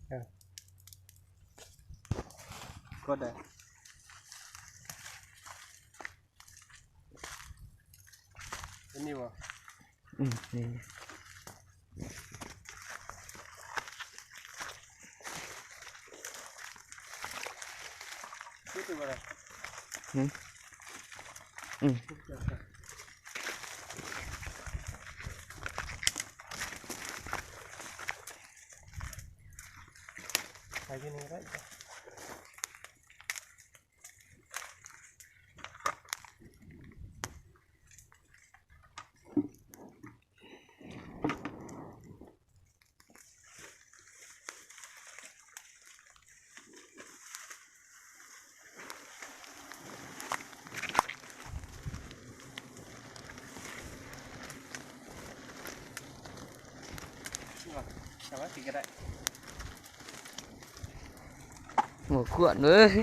ເອີ ກົດໄດ້ ເຫັນນີ້ບໍ່? ອືມ ນີ້ ຫືມ ອືມ ໄປຢູ່ນີ້ກໍໄດ້. ສາມາດກິນກໍໄດ້ ໂອ້ ກວດເວີຍ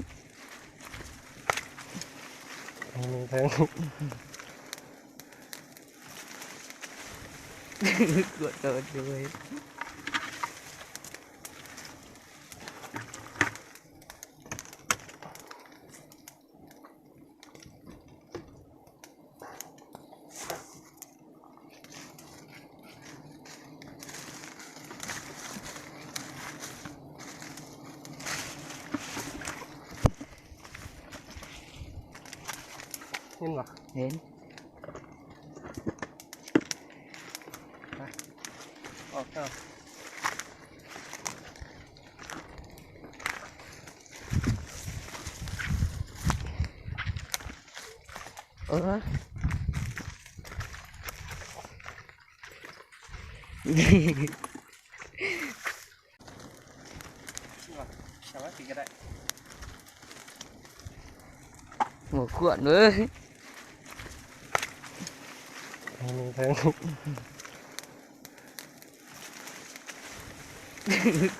ກວດເອົາເລີຍ. ເຫັນບໍ່? ເຫັນ. ໄປ ອອກເຈົ້າ. ເອີ ສາມາດກິນກໍໄດ້ ໂອ້ ກວດເວີຍ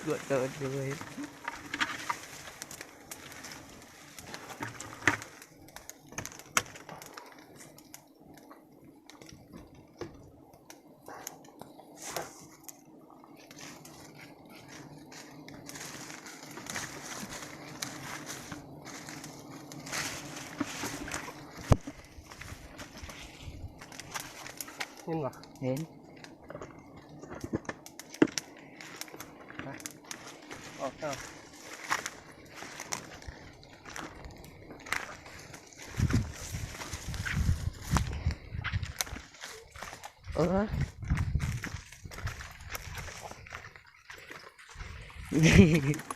ກວດເອົາເລີຍ. ເຫັນບໍ່? ເຫັນ. ໄປ ອອກເຈົ້າ. ເອີ ນີ້